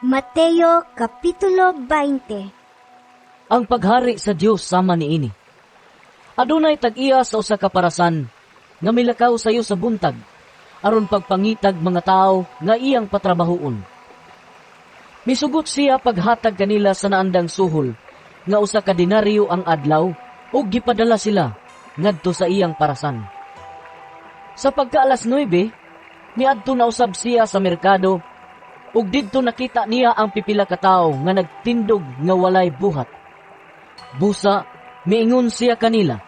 Mateo Kapitulo 20. Ang paghari sa Dios sama niini. Adunay tag-iya sa usa ka parasan nga milakaw sayo sa buntag aron pagpangitag mga tawo nga iyang patrabahoon. Misugot siya paghatag kanila sa naandang suhol nga usa ka denaryo ang adlaw ug gipadala sila ngadto sa iyang parasan. Sa pagka alas 9, miadto na usab siya sa merkado ug didto nakita niya ang pipila ka tawo nga nagtindog nga walay buhat. Busa, miingon siya kanila,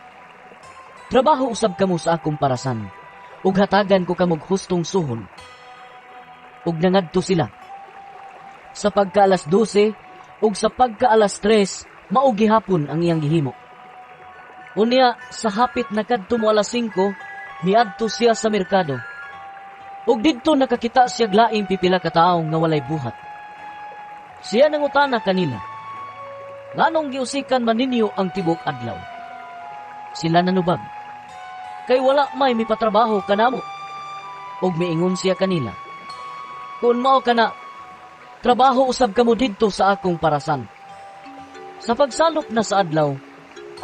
"Trabaho usab kamo sa akong parasan, ug hatagan ko kamog hustong suhol." Ug nangadto sila. Sa pagka alas 12, ug sa pagka alas 3, mao gihapon ang iyang gihimo. Unya, sa hapit na kadto mo alas 5, miadto siya sa merkado. Ug didto nakakita siya laing pipila ka tawo nga walay buhat. Siya nangutana kanila, "Nganong giusikan man ninyo ang tibok adlaw?" Sila nanubag, "Kay wala may mipatrabaho kanamo." Ug miingon siya kanila, "Kung mao kana, trabaho usab kamo didto sa akong parasan." Sa pagsalop na sa adlaw,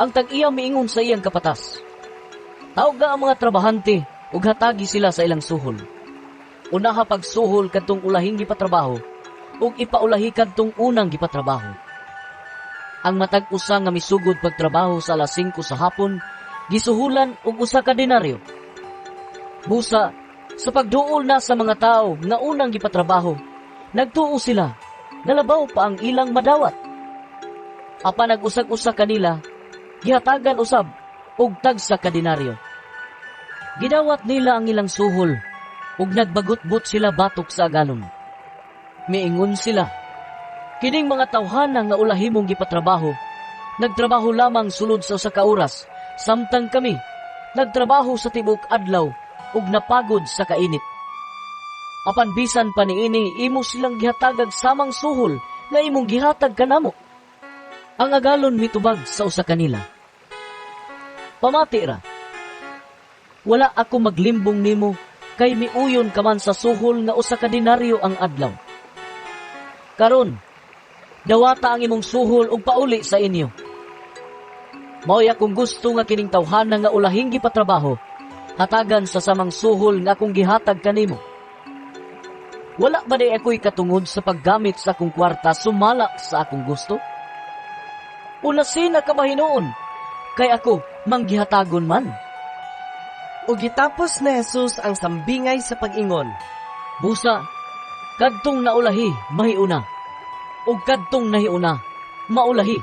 ang tag-iya miingon sa iyang kapatas, "Tawga ang mga trabahante ug hatagi sila sa ilang suhol. Unaha pagsuhol kadtong ulahing gipatrabaho ug ipaulahi kadtong unang gipatrabaho." Ang matag usa nga misugod pagtrabaho sa alas 5 sa hapon, gisuhulan og usa ka denaryo. Busa, sa pagduol na sa mga tao nga unang gipatrabaho, nagtuo sila, nalabaw pa ang ilang madawat. Apan nag-usag-usa kanila, gihatagan usab og tagsa ka denaryo. Gidawat nila ang ilang suhol, ug nagbagutbot sila batok sa agalon. Miingon sila, "Kining mga tawhana nga ulahi mong gipatrabaho, nagtrabaho lamang sulod sa usa ka oras, samtang kami nagtrabaho sa tibok adlaw ug napagod sa kainit. Apan bisan pa niini, imo silang gihatagag samang suhol nga imong gihatag kanamo." Ang agalon mitubag sa usa kanila, "Pamati ra. Wala ako maglimbong nimo kay miuyon ka man sa suhol nga usa ka denaryo ang adlaw. Karon, dawata ang imong suhol ug pauli sa inyo. Mao'y akong gusto nga kining tawhana nga ulahing gipatrabaho, hatagan sa samang suhol nga akong gihatag kanimo. Wala ba diay ako'y katungod sa paggamit sa akong kwarta sumala sa akong gusto? Unasina ka ba hinuon, kay ako manggihatagon man." Ug gitapos ni Jesus ang sambingay sa pag-ingon, "Busa, kadtong naulahi, mahiuna. Ug kadtong nahiuna, maulahi."